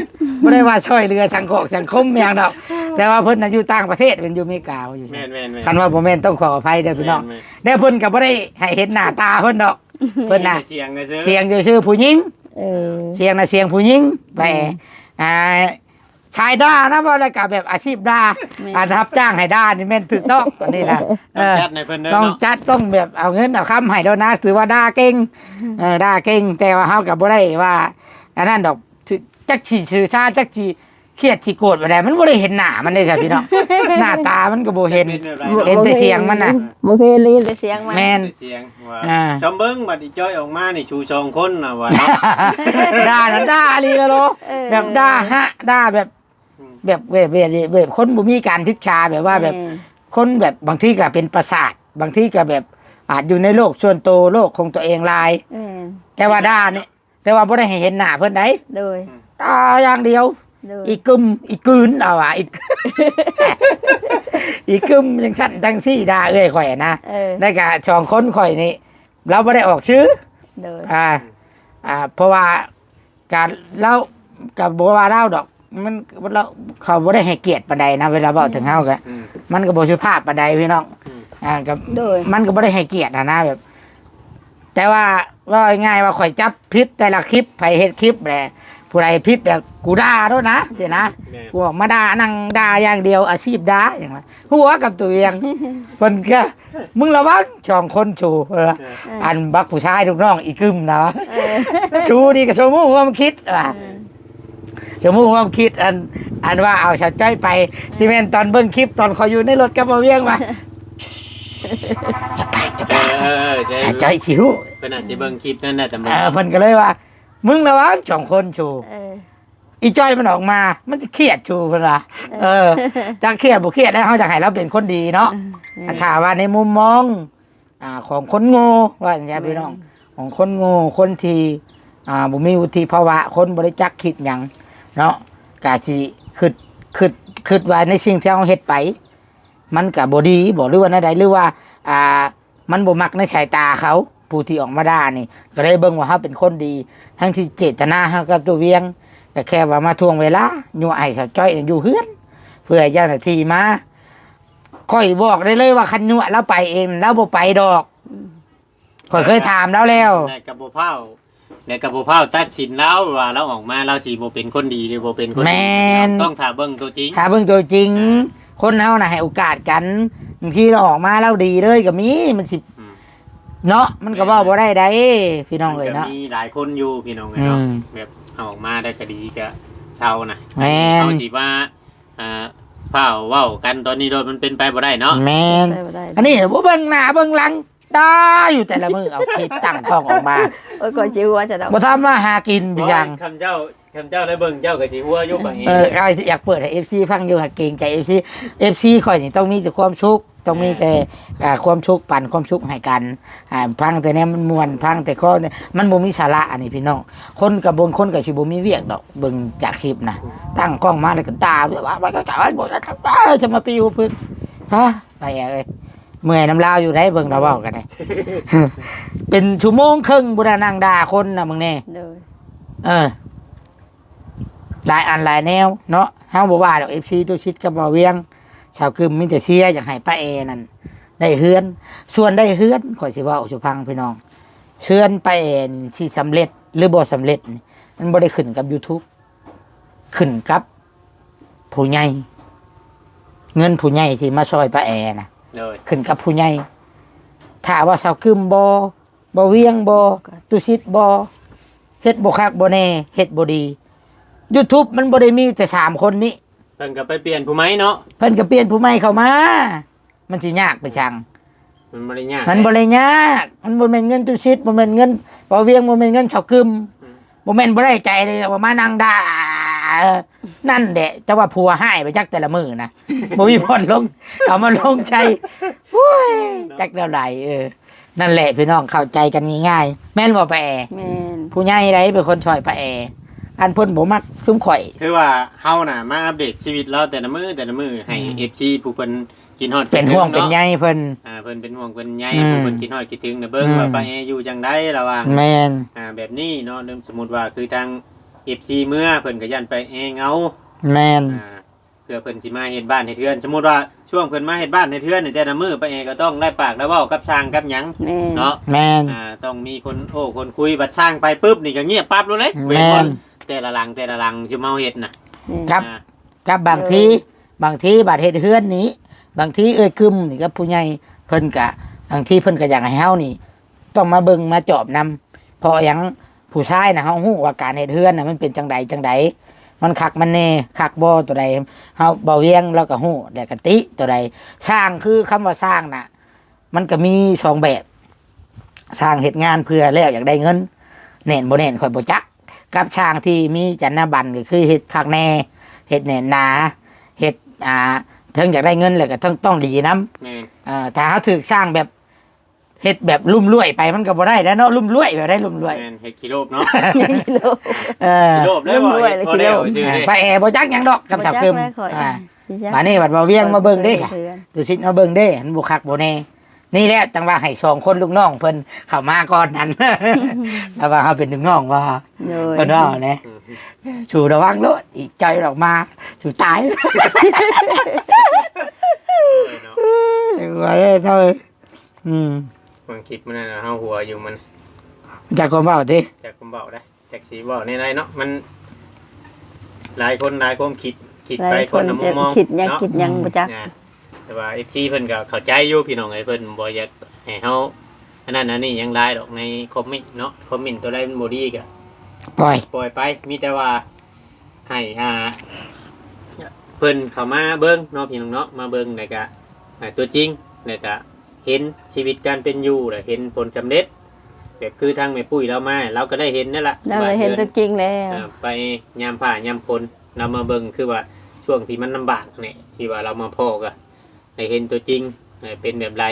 ບໍ່ໄດ້ວ່າຊ່ອຍເຫຼືອສັງຄອກສັງຄົມຫຍັງດອກ. ແຕ່ວ່າເພິ່ນນະຢູ່ຕ່າງປະເທດ ເພິ່ນຢູ່ເມກາຢູ່. ແມ່ນໆໆ ຄັນວ່າບໍ່ແມ່ນຕ້ອງຂໍອະໄພເດີພີ່ນ້ອງ. ແມ່ນໆ ແລ້ວເພິ່ນກໍບໍ່ໄດ້ໃຫ້ເຫັນໜ້າຕາເພິ່ນດອກ ເພິ່ນນະ ແຕ່ສຽງຊື່ໆ ສຽງຊື່ໆ ຜູ້ຍິງ. ເອີ ສຽງນະສຽງຜູ້ຍິງ ແຕ່ ອືມ ອ່າ ສາຍດ່ານະ ເວົ້າແລ້ວກະແບບອາຊີບດ່າ ແມ່ນ ອັນຮັບຈ້າງໃຫ້ດ່ານີ້ແມ່ນຖືກຕ້ອງ ອັນນີ້ນະ. ຕ້ອງ ເອີ ຈັດໃຫ້ເພິ່ນເດີ ຕ້ອງ ເນາະ ຈັດ ຕ້ອງແບບເອົາເງິນເອົາຄຳໃຫ້ໂດນນະ ຖືວ່າດ່າເກັ່ງ. ເອີ ດ່າເກັ່ງ ແຕ່ວ່າເຮົາກໍບໍ່ໄດ້ວ່າອັນນັ້ນດອກ ຈັກຊິຊື່ຊາ ຈັກຊິຄຽດຊິໂກດປານໃດ ມັນບໍ່ໄດ້ເຫັນໜ້າມັນເດ້ ພີ່ນ້ອງ. ໜ້າຕາມັນກໍບໍ່ເຫັນ ເຫັນແຕ່ສຽງມັນນະ. ບໍ່ເຄີຍໄດ້ຍິນແຕ່ສຽງມັນ ແມ່ນ ແຕ່ສຽງ. ວ່າ ອ່າ ຈຳເບິ່ງບັດອີຈ້ອຍອອກມານີ້ ຊູສອງຄົນນະວ່າເນາະ ດ່ານະ ດ່າອີ່ຫຼີລະໂລ. ເອີ ແບບດ່າຮະ ດ່າແບບ ອືມ ແບບ ແບບ ແບບ ແບບຄົນບໍ່ມີການສຶກສາ ແບບວ່າແບບ ແມ່ນ ຄົນແບບບາງທີກໍເປັນປະສາດ ບາງທີກໍແບບອາດຢູ່ໃນໂລກສ່ວນໂຕ ໂລກຂອງຕົວເອງຫຼາຍ. ແມ່ນ ແຕ່ວ່າດ່ານີ້ ແຕ່ວ່າບໍ່ໄດ້ໃຫ້ເຫັນໜ້າເພິ່ນໃດ໋. ໂດຍ ດ່າຢ່າງດຽວ. ໂດຍ ອີກຶມ ອີກືນ ເອົາວ່າ ອີ ອີກຶມ ຈັ່ງຊັ້ນຈັ່ງຊີ້ ດ່າເອື້ອຍຂ້ອຍນະ. ເອີ ແລ້ວກະສອງຄົນຂ້ອຍນີ້ ລາວບໍ່ໄດ້ອອກຊື່. ໂດຍ ອ່າ ອ່າ ເພາະວ່າກະ ລາວກະບໍ່ວ່າລາວດອກ ມັນ ລາວ ເຂົາບໍ່ໄດ້ໃຫ້ກຽດປານໃດນະ ເວລາເວົ້າເຖິງເຮົາກະ ອືມ ມັນກະບໍ່ສຸພາບປານໃດພີ່ນ້ອງ. ອືມ ອ່າ ກະ ໂດຍ ມັນກະບໍ່ໄດ້ໃຫ້ກຽດຫັ້ນນະ ແບບ ແຕ່ວ່າເວົ້າງ່າຍໆວ່າຂ້ອຍຈັບຜິດແຕ່ລະຄລິບ ໃຜເຮັດຄລິບແຫຼະ ຜູ້ໃດຜິດແລ້ວກູດ່າໂລດນະ ຊີ້ນະ. ແມ່ນ ກູອອກມາດ່າ ນັ່ງດ່າຢ່າງດຽວ ອາຊີບດ່າຫຍັງວະ ຫົວກັບຕົວເອງ. ເພິ່ນກໍ ມຶງລະວັງສອງຄົນຊູ ເອີ ເອີ ອັນບັກຜູ້ຊາຍລູກນ້ອງອີກຶມນະ ເອີ ຊູນີ້ກໍສົມຮູ້ຄວາມຄິດວ່າ ເອີ ສົມມຸດຄວາມຄິດ ອັນ ອັນວ່າເອົາສາວຈ້ອຍໄປ ຊິແມ່ນຕອນເບິ່ງຄລິບ ຕອນຂ້ອຍຢູ່ໃນລົດກັບບ່າວວຽງວ່າ ຢ່າໄປ ຢ່າໄປ ເອີ ເອີ ເອີ ສາວຈ້ອຍຊິຮູ້ ເພິ່ນອາດຈະເບິ່ງຄລິບນັ້ນນະ ເອີ ເພິ່ນກໍເລີຍວ່າ ມຶງລະວັງສອງຄົນຊູ ເອີ ອີຈ້ອຍມັນອອກມາ ມັນຈະຄຽດຊູ ເພິ່ນວ່າ ເອີ ເອີ ຈັກຄຽດບໍ່ຄຽດແລ້ວ ເຮົາຢາກໃຫ້ລາວເປັນຄົນດີເນາະ ເອີ ແມ່ນ ຖ້າວ່າໃນມຸມມອງ ອ່າ ຂອງຄົນໂງ່ ວ່າຈັ່ງຊັ້ນ ແມ່ນ ພີ່ນ້ອງ ຂອງຄົນໂງ່ ຄົນທີ່ ອ່າ ບໍ່ມີວຸດທິພາວະ ຄົນບໍ່ໄດ້ຈັກຄິດຫຍັງເນາະ ກະຊິຄິດ ຄິດ ຄິດວ່າໃນສິ່ງທີ່ເຮົາເຮັດໄປ ມັນກະບໍ່ດີບໍ ຫຼືວ່າແນວໃດ ຫຼືວ່າ ອ່າ ມັນບໍ່ມັກໃນສາຍຕາເຂົາ ຜູ້ທີ່ອອກມາດ່ານີ້ ກະໄດ້ເບິ່ງວ່າເຮົາເປັນຄົນດີ ທັງທີ່ເຈດຕະນາເຮົາກັບຕົວວຽງ ກະແຄ່ວ່າມາຖ່ວງເວລາ ຍົວະໃຫ້ສາວຈ້ອຍຢູ່ເຮືອນ ເພື່ອໃຫ້ເຈົ້າໜ້າທີ່ມາ ຂ້ອຍບອກໄດ້ເລີຍວ່າ ຄັນຍົວະລາວໄປເອງ ລາວບໍ່ໄປດອກ ອືມ ຂ້ອຍເຄີຍຖາມລາວແລ້ວ ແຕ່ກໍບໍ່ພ້າວ ແຕ່ກໍບໍ່ພ້າວຕັດສິນລາວວ່າລາວອອກມາລາວຊິບໍ່ເປັນຄົນດີ ຫຼືບໍ່ເປັນຄົນດີ ແມ່ນ ຕ້ອງຖ້າເບິ່ງໂຕຈິງ ຖ້າເບິ່ງໂຕຈິງ ອ່າ ຄົນເຮົານະໃຫ້ໂອກາດກັນ ບາງທີລາວອອກມາລາວດີເລີຍກໍມີ ມັນຊິ ອືມ ເນາະ ມັນກໍເວົ້າ ແມ່ນ ບໍ່ໄດ້ໃດ໋ ພີ່ນ້ອງເອີຍເນາະ ມັນກໍມີຫຼາຍຄົນຢູ່ ພີ່ນ້ອງເອີຍເນາະ ອືມ ແບບເອົາອອກມາໄດ້ກໍດີກໍເຊົານະ ແມ່ນ ເຮົາຊິວ່າ ອ່າ ຟ້າວເວົ້າກັນຕອນນີ້ໂລດ ມັນເປັນໄປບໍ່ໄດ້ເນາະ ແມ່ນ ເປັນໄປບໍ່ໄດ້ ອັນນີ້ບໍ່ເບິ່ງໜ້າເບິ່ງຫຼັງ ດ່າຢູ່ແຕ່ລະມື້ ເອົາຄລິບຕັ້ງກ້ອງອອກມາ ໂອ້ຍ ຂ້ອຍຊິຫົວຊະດອກ ບໍ່ທຳມາຫາກິນ ໂອ້ຍ ເປັນຫຍັງ ຄັນເຈົ້າ ຄັນເຈົ້າໄດ້ເບິ່ງ ເຈົ້າກໍຊິຫົວຢູ່ບາງທີ ເອີ ຂ້ອຍຊິຢາກເປີດໃຫ້ເອັຟຊີຟັງຢູ່ ຫາກເກງໃຈເອັຟຊີ ເອັຟຊີຂ້ອຍນີ້ຕ້ອງມີແຕ່ຄວາມສຸກ ຕ້ອງມີແຕ່ ອ່າ ຄວາມສຸກ ປັນຄວາມສຸກໃຫ້ກັນ ອ່າ ຟັງແຕ່ແນວມ່ວນໆ ຟັງແຕ່ຂໍ້ ມັນບໍ່ມີສາລະ ອັນນີ້ພີ່ນ້ອງ ຄົນກໍ ບາງຄົນກໍຊິບໍ່ມີວຽກດອກ ເບິ່ງຈາກຄລິບນະ ຕັ້ງກ້ອງມາແລ້ວກໍດ່າ ວ່າ ວ່າ ຈະມາປີ້ຫູປຶກ ຮະ ໄປເອີຍ ເມື່ອຍນຳລາວຢູ່ໃດ ເບິ່ງລາວເວົ້າກໍໄດ້ ເປັນຊົ່ວໂມງເຄິ່ງພຸ້ນນະ ນັ່ງດ່າຄົນນະ ເບິ່ງແດ່. ໂດຍ ເອີ ຫຼາຍອັນຫຼາຍແນວເນາະ ເຮົາບໍ່ວ່າດອກ ເອັຟຊີ ຕຸສິດກັບບ່າວວຽງ ສາວກຶມ ມີແຕ່ເຊຍ ຢາກໃຫ້ປ້າແອນັ້ນໄດ້ເຮືອນ. ສ່ວນໄດ້ເຮືອນ ຂ້ອຍຊິເວົ້າສູ່ຟັງພີ່ນ້ອງ ເຮືອນປ້າແອນີ້ຊິສຳເລັດ ຫຼື ບໍ່ສຳເລັດນີ້ ມັນບໍ່ໄດ້ຂຶ້ນກັບ YouTube ຂຶ້ນກັບຜູ້ໃຫຍ່ ເງິນຜູ້ໃຫຍ່ທີ່ມາຊ່ອຍປ້າແອນະ ໂດຍ ຂຶ້ນກັບຜູ້ໃຫຍ່. ຖ້າວ່າສາວກຶມບໍ່ ບໍ່ວຽງບໍ່ ຕຸສິດບໍ່ ເຮັດບໍ່ຄັກບໍ່ແນ່ ເຮັດບໍ່ດີ YouTube ມັນບໍ່ໄດ້ມີແຕ່ສາມຄົນນີ້ ເພິ່ນກໍໄປປ່ຽນຜູ້ໃໝ່ເນາະ ເພິ່ນກໍປ່ຽນຜູ້ໃໝ່ເຂົ້າມາ. ມັນຊິຍາກໄປຈັ່ງ? ມັນບໍ່ໄດ້ຍາກ ມັນບໍ່ໄດ້ຍາກ ມັນບໍ່ແມ່ນເງິນຕຸສິດ ບໍ່ແມ່ນເງິນບ່າວວຽງ ບໍ່ແມ່ນເງິນສາວກຶມ ອືມ ບໍ່ແມ່ນບໍ່ໄດ້ໃຈເດ້ ວ່າມານັ່ງດ່າ ເອີ ນັ້ນແຫຼະ ແຕ່ວ່າຜົວຮ້າຍໄປຈັກແຕ່ລະມື້ນະ ບໍ່ມີບ່ອນລົງ ເອົາມາລົງໃສ່ ໂອ້ຍ ຈັກແນວໃດ ເອີ ນັ້ນແຫຼະພີ່ນ້ອງ ເຂົ້າໃຈກັນງ່າຍໆ ແມ່ນບໍ່ປ້າແອ? ແມ່ນ ຜູ້ໃຫຍ່ໃດເປັນຄົນຊ່ອຍປ້າແອ ອັນເພິ່ນບໍ່ມັກຊຸມຂ້ອຍ ຄືວ່າເຮົານະມາອັບເດດຊີວິດລາວແຕ່ລະມື້ ແຕ່ລະມື້ ໃຫ້ ອືມ ເອັຟຊີ ຜູ້ເພິ່ນ ຄິດຮອດ ເປັນຫ່ວງ ຄິດເຖິງເນາະ ເປັນໃຍເພິ່ນ ອ່າ ເພິ່ນເປັນຫ່ວງເປັນໃຍ ອືມ ຜູ້ເພິ່ນຄິດຮອດຄິດເຖິງນະ ເບິ່ງ ອືມ ວ່າປ້າແອຢູ່ຈັ່ງໃດລະຫວ່າງ ແມ່ນ ອ່າ ແບບນີ້ເນາະ ສົມມຸດວ່າຄືທາງ ເອັຟຊີ ເມືອ ເພິ່ນກໍຢ້ານປ້າແອເຫງົາ ແມ່ນ ອ່າ ເພື່ອເພິ່ນຊິມາເຮັດບ້ານເຮັດເຮືອນ ສົມມຸດວ່າຊ່ວງເພິ່ນມາເຮັດບ້ານເຮັດເຮືອນໃນແຕ່ລະມື້ ປ້າແອກໍຕ້ອງໄດ້ປາກໄດ້ເວົ້າກັບຊ່າງກັບຫຍັງ ແມ່ນ ເນາະ ແມ່ນ ອ່າ ຕ້ອງມີຄົນໂອ້ຄົນຄຸຍ ບັດຊ່າງໄປປຶບນີ້ກໍງຽບປັບໂລດເດ້ ແມ່ນ ເຫັນບໍ່ ແຕ່ລະຫຼັງ ແຕ່ລະຫຼັງ ຊຸມເຮົາເຮັດນະ ແມ່ນ ກັບ ອ່າ ກັບບາງທີ ໂດຍ ບາງທີບາດເຮັດເຮືອນນີ້ ບາງທີເອື້ອຍກຶມນີ້ກັບຜູ້ໃຫຍ່ເພິ່ນກະ ບາງທີເພິ່ນກະຢາກໃຫ້ເຮົານີ້ຕ້ອງມາເບິ່ງມາຈອບນຳ ເພາະຫຍັງ ຜູ້ຊາຍນະ ເຮົາຮູ້ວ່າການເຮັດເຮືອນນະ ມັນເປັນຈັ່ງໃດຈັ່ງໃດ ມັນຄັກມັນແນ່ ຄັກບໍ່ຕົວໃດ ເຮົາ ບ່າວວຽງລາວກະຮູ້ ແລະກະຕິຕົວໃດ ຊ່າງ ຄືຄຳວ່າຊ່າງນະ ມັນກະມີສອງແບບ ຊ່າງເຮັດງານເພື່ອແລ້ວຢາກໄດ້ເງິນ ແໜ້ນບໍ່ແໜ້ນຂ້ອຍບໍ່ຈັກ ກັບຊ່າງທີ່ມີຈັນຍາບັນ ກໍຄືເຮັດຄັກແນ່ ເຮັດແໜ້ນໜາ ເຮັດ ອ່າ ເທິງຢາກໄດ້ເງິນ ແລ້ວກໍເທິງຕ້ອງດີນຳ ແມ່ນ ເອີ ຖ້າເຮົາຖືກຊ່າງແບບ ເຮັດແບບລຸ່ມລ້ວຍໄປ ມັນກໍບໍ່ໄດ້ແລ້ວເນາະ ລຸ່ມລ້ວຍແບບໃດ ລຸ່ມລ້ວຍ ແມ່ນ ເຮັດຂີ້ໂລບເນາະ ເອີ ຂີ້ໂລບແລ້ວ ລຸ້ມດ້ວຍ ບໍ່ເຮັດ ຂີ້ໂລບ ພໍແລ້ວຊື່ເດ້ ອ່າ ປ້າແອບໍ່ຈັກຫຍັງດອກ ກັບສາວກຶມ ບໍ່ຈັກແລ້ວຂ້ອຍ ອ່າ ອ່າ ບາດນີ້ບັດບ່າວວຽງມາເບິ່ງເດ້ ຕຸສິດມາເບິ່ງເດ້ ມັນບໍ່ຄັກບໍ່ແນ່ ນີ້ແຫຼະຈັ່ງວ່າໃຫ້ສອງຄົນລູກນ້ອງເພິ່ນເຂົ້າມາກ່ອນນັ້ນ ລະວ່າເຮົາເປັນລູກນ້ອງວ່າ ໂດຍ ເພິ່ນເວົ້າແຫຼະ ອືມ ສູລະວັງໂລດ ອີກໃຈອອກມາ ສູຕາຍ ເອີຍ ວ່າແລ້ວເນາະ ອືມ ບາງຄລິບມັນນັ້ນເຮົາຫົວຢູ່ມັນ ຈັກຄວາມເວົ້າຕິ ຈັກຄວາມເວົ້າໄດ໋ ຈັກຊິເວົ້າແນວໃດເນາະ ມັນຫຼາຍຄົນຫຼາຍຄວາມຄິດ ຄິດໄປ ຫຼາຍຄົນ ຄົນລະມຸມມອງ ຄິດຫຍັງ ເນາະ ຄິດຫຍັງ ອືມ ບໍ່ຈັກ ອ່າ ແຕ່ວ່າ ເອັຟຊີ ເພິ່ນກໍເຂົ້າໃຈຢູ່ພີ່ນ້ອງເອີຍ ເພິ່ນບໍ່ຢາກໃຫ້ເຮົາອັນນັ້ນອັນນີ້ຫຍັງຫຼາຍດອກ ໃນຄອມເມັນເນາະ ຄອມເມັນຕົວໃດມັນບໍ່ດີກໍປ່ອຍ ປ່ອຍໄປ ມີແຕ່ວ່າໃຫ້ ອ່າ ເພິ່ນເຂົ້າມາເບິ່ງເນາະ ພີ່ນ້ອງເນາະ ມາເບິ່ງ ແລ້ວກໍ ອ່າ ຕົວຈິງ ແລ້ວກໍ ເຫັນຊີວິດການເປັນຢູ່ ແລະ ເຫັນຜົນສຳເລັດ ແບບຄືທາງແມ່ປຸ້ຍລາວມາ ລາວກໍໄດ້ເຫັນນັ້ນລະ ລາວໄດ້ເຫັນຕົວຈິງແລ້ວ ເອີ ໄປຍາມຟ້າຍາມຝົນ ລາວມາເບິ່ງ ຄືວ່າຊ່ວງທີ່ມັນລຳບາກນີ້ ທີ່ວ່າລາວມາພໍ້ກໍໄດ້ເຫັນຕົວຈິງ ເອີ ເປັນແບບໃດ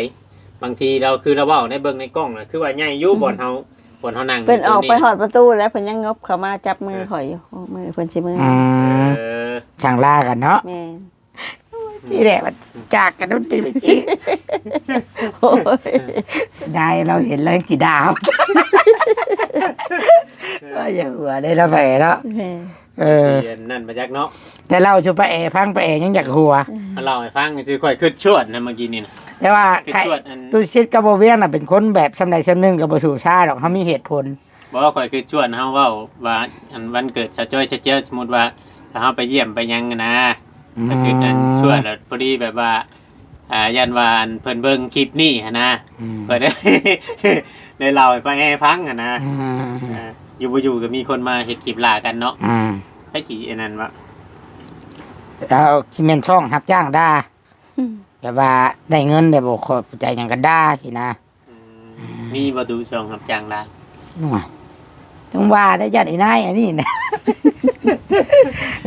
ບາງທີລາວ ຄືລາວເວົ້າໃນ ເບິ່ງໃນກ້ອງນະ ຄືວ່າໃຫຍ່ຢູ່ ອືມ ບ່ອນເຮົາ ບ່ອນເຮົານັ່ງ ເພິ່ນອອກໄປຮອດປະຕູແລ້ວ ເພິ່ນຍັງຫງົບເຂົ້າມາຈັບມືຂ້ອຍຢູ່ ເອີ ມື້ເພິ່ນຊິເມືອ ອືມ ເອີ ຊ່າງລາກັນເນາະ ແມ່ນ ໂອ້ຍ ຈີແຫຼະ ມັນຈາກກັນໂດນຕີໄປຈີ ໂອ້ຍ ໄດ້ ລາວເຫັນແລ້ວຊິດ່າ ໂອ້ຍ ຢ່າຫົວເລີຍລະໄປເນາະ ແມ່ນ ເອີ ອັນນັ້ນມາຈັກເນາະ ແຕ່ເລົ່າສູ່ປ້າແອຟັງ ປ້າແອຍັງຢາກຫົວ ອືມ ເລົ່າໃຫ້ຟັງຊື່ ຂ້ອຍຄຶດຊວນນະເມື່ອກີ້ນີ້ນະ ແຕ່ວ່າ ຄຶດຊວນອັນ ຕຸສິດກັບບໍ່ວຽງນະ ເປັນຄົນແບບສ່ຳໃດສ່ຳໜຶ່ງກໍບໍ່ສູ້ຊາດອກ ເຮົາມີເຫດຜົນ. ບໍ່ ຂ້ອຍຄືຊວນເຮົາເວົ້າວ່າ ອັນ ວັນເກີດສາວຈ້ອຍ ສາວແຈວ ສົມມຸດວ່າ ຖ້າເຮົາໄປຢ້ຽມໄປຫຍັງຫັ້ນນະ ອືມ ກໍຄືອັນຊວນແລ້ວ ພໍດີແບບວ່າ ອ່າ ຢ້ານວ່າ ອັນ ເພິ່ນເບິ່ງຄລິບນີ້ຫັ້ນນະ ອືມ ເພິ່ນໄດ້ເລົ່າໃຫ້ປ້າແອຟັງຫັ້ນນະ ອືມ ອ່າ ຢູ່ບໍ່ຢູ່ກໍມີຄົນມາເຮັດຄລິບລ່າກັນເນາະ ອືມ ໃຜຊິອັນນັ້ນວະ ເອົາ ຊິແມ່ນຊ່ອງຮັບຈ້າງດ່າ ອືມ ແບບວ່າໄດ້ເງິນແລ້ວບໍ່ຂອບໃຈຫຍັງກໍດ່າຊີ້ນະ. ອືມ ມີບໍ່ ຕູ້ຊ່ອງຮັບຈ້າງຫຼາຍ? ໂອ້ຍ ຈັ່ງວ່າໄດ້ ຢ້ານໄອ້ນາຍອັນນີ້ນະ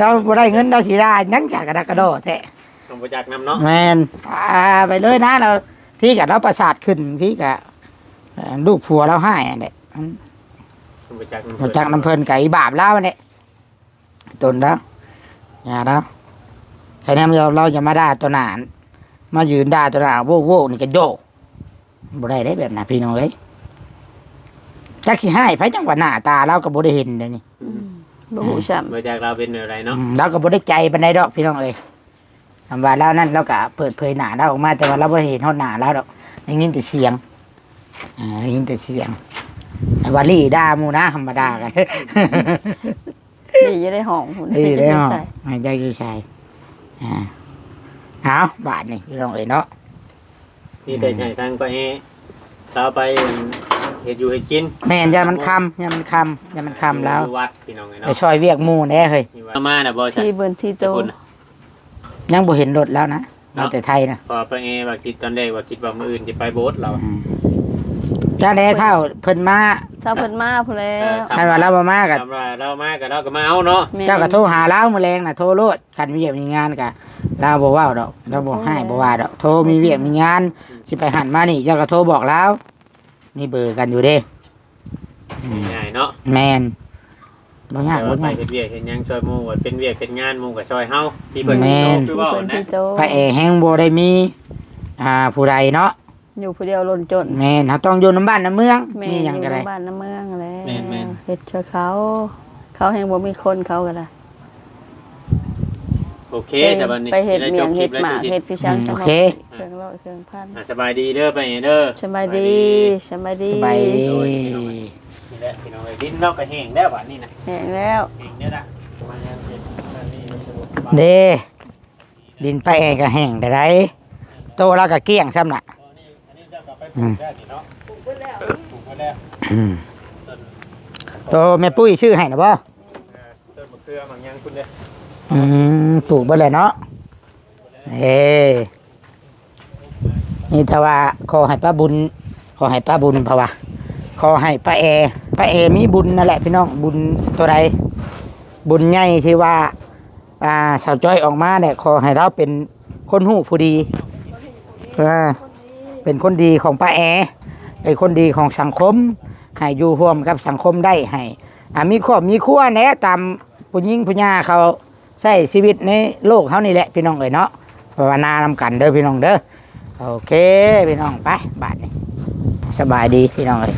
ລາວບໍ່ໄດ້ເງິນລາວຊິດ່າຫຍັງ ຈາກກະດັກກະດໍແທ້ ຕ້ອງບໍ່ຈັກນຳເນາະ ແມ່ນ ອ່າ ໄປເລີຍນະ ລາວ ທີ່ກະລາວປະສາດຂຶ້ນ ທີ່ກະ ເອີ່ ລູກຜົວລາວຮ້າຍຫັ້ນແຫຼະ ຕ້ອງບໍ່ຈັກນຳ ບໍ່ຈັກນຳເພິ່ນ ເພິ່ນກະອີບາບລາວຫັ້ນແຫຼະ. ຕົນລາວ ຢ່າລາວ ໃຄແນມລາວ ລາວຢ່າມາດ່າຕໍ່ໜ້າ ມາຢືນດ່າຕໍ່ໜ້າໂວ້ໆນີ້ກໍໂຢ ບໍ່ໄດ້ເດ້ແບບນັ້ນພີ່ນ້ອງເອີຍ. ຈັກຊິຮ້າຍໃຜ ຈັ່ງວ່າໜ້າຕາລາວກໍບໍ່ໄດ້ເຫັນເດ້ນີ້. ອືມ ບໍ່ຮູ້ຊ້ຳ ບໍ່ຈັກລາວເປັນແນວໃດເນາະ. ອືມ ລາວກໍບໍ່ໄດ້ໃຈປານໃດດອກພີ່ນ້ອງເອີຍ. ຄຳວ່າລາວນັ້ນ ລາວກໍເປີດເຜີຍໜ້າລາວອອກມາ ແຕ່ວ່າລາວບໍ່ໄດ້ເຫັນຮອດໜ້າລາວດອກ ໄດ້ຍິນແຕ່ສຽງ. ອ່າ ໄດ້ຍິນແຕ່ສຽງ ແຕ່ວ່າລີ້ດ່າໝູ່ນະ ທຳມະດາກັນ. ນີ້ຢູ່ໃນຫ້ອງພຸ້ນ ເອີ ຢູ່ໃນຫ້ອງ ໃຫ້ຈັກຢູ່ໃສ. ອ່າ ເອົາ ບາດນີ້ພີ່ນ້ອງເອີຍເນາະ ມີແຕ່ໃຫ້ທາງປ້າແອລາວໄປເຮັດຢູ່ເຮັດກິນ. ແມ່ນ ຢ້ານມັນຄ່ຳ ຢ້ານມັນຄ່ຳ ຢ້ານມັນຄ່ຳລາວ ຢູ່ວັດພີ່ນ້ອງເອີຍເນາະ ໄປຊ່ອຍວຽກໝູ່ແດ່ເຮີ້ຍ. ມານະບໍ່ ທີ່ເບິ່ນທີ່ໂຕ ຍັງບໍ່ເຫັນລົດລາວນະ ມາແຕ່ໄທນະ. ເພາະວ່າປ້າແອວ່າຄິດຕອນແລກວ່າຄິດວ່າມື້ອື່ນຊິໄປໂບດລາວ. ອືມ ຈັ່ງໃດເຖົ້າເພິ່ນມາ ເຊົ້າເພິ່ນມາພຸ້ນແລ້ວ. ເອີ ຄັນວ່າລາວບໍ່ມາກໍ ຄັນວ່າລາວມາກໍ ລາວກໍມາເອົາເນາະ. ແມ່ນ ເຈົ້າກໍໂທຫາລາວມື້ແລງນະ ໂທໂລດ. ຄັນວຽກມີງານກະລາວບໍ່ເວົ້າດອກ ລາວບໍ່ຮ້າຍບໍ່ວ່າດອກ. ໂທມີວຽກມີງານ ອືມ ຊິໄປຫັ້ນມານີ້ ເຈົ້າກໍໂທບອກລາວ ມີເບີກັນຢູ່ເດ້. ອືມ ງ່າຍໆເນາະ. ແມ່ນ ບໍ່ຍາກ ແຕ່ວ່າ ບໍ່ຍາກ ໄປເຮັດວຽກເຮັດຫຍັງຊ່ອຍໝູ່ ວ່າເປັນວຽກເຮັດງານ ໝູ່ກໍຊ່ອຍເຮົາ ທີ່ເພິ່ນ ແມ່ນ ຄືເວົ້ານະ. ປ້າແອແຮງບໍ່ໄດ້ມີ ອ່າ ຜູ້ໃດເນາະ ຢູ່ຜູ້ດຽວລົ້ນຈົນ. ແມ່ນ ເຮົາຕ້ອງຢູ່ນຳບ້ານນຳເມືອງ. ແມ່ນ ມີຫຍັງກໍໄດ້ ຢູ່ນຳບ້ານນຳເມືອງແຫຼະ. ແມ່ນໆ ເຮັດຊ່ວຍເຂົາ ເຂົາແຮງບໍ່ມີຄົນ ເຂົາກໍໄດ້. ໂອເຄ ແຕ່ບັດນີ້ ໄປເຮັດໝ້ຽງເຮັດໝາກ ເຮັດພິຊັງ. ອືມ ໂອເຄ ເຄື່ອງຮ້ອຍເຄື່ອງພັນ. ອ່າ ສະບາຍດີເດີ ໄປເດີ. ສະບາຍດີ ສະບາຍດີ ສະບາຍດີ. ໂດຍ ພີ່ນ້ອງເອີຍ ນີ້ແຫຼະພີ່ນ້ອງເອີຍ ດິນເຮົາກໍແຫ້ງແລ້ວບັດນີ້ນະ ແຫ້ງແລ້ວ ແຫ້ງແລ້ວນະ. ເດ້ ດິນປ້າແອກໍແຫ້ງໄດ້ ໂຕະລາວກໍກ້ຽງຊ້ຳນະ. ອືມ ອືມ ໂຕແມ່ປຸ້ຍຊື້ໃຫ້ນະບໍ່? ຕົ້ນມະເຂືອໝາກຫຍັງພຸ້ນເດ້. ອືມ ປູກເບິດແລ້ວເນາະ. ເອີ ມີແຕ່ວ່າຂໍໃຫ້ປ້າບຸນ ຂໍໃຫ້ປ້າບຸນ ເພາະວ່າຂໍໃຫ້ປ້າແອ ປ້າແອມີບຸນນັ້ນແຫຼະພີ່ນ້ອງ. ບຸນໂຕໃດ ບຸນໃຫຍ່ທີ່ວ່າ ອ່າ ສາວຈ້ອຍອອກມາແຫຼະ ຂໍໃຫ້ລາວເປັນຄົນຮູ້ຜູ້ດີ ເອີ ເປັນຄົນດີຂອງປ້າແອ ເປັນຄົນດີຂອງສັງຄົມ ໃຫ້ຢູ່ຮ່ວມກັບສັງຄົມໄດ້ ໃຫ້ ອ່າ ມີຄອບມີຄົວແຫຼະ ຕາມຜູ້ຍິງຜູ້ຍ່າເຂົາ ໃຊ້ຊີວິດໃນໂລກເຮົານີ້ແຫຼະພີ່ນ້ອງເອີຍເນາະ. ພາວະນານຳກັນເດີພີ່ນ້ອງເດີ. ໂອເຄພີ່ນ້ອງ ໄປບາດນີ້ ສະບາຍດີພີ່ນ້ອງເອີຍ.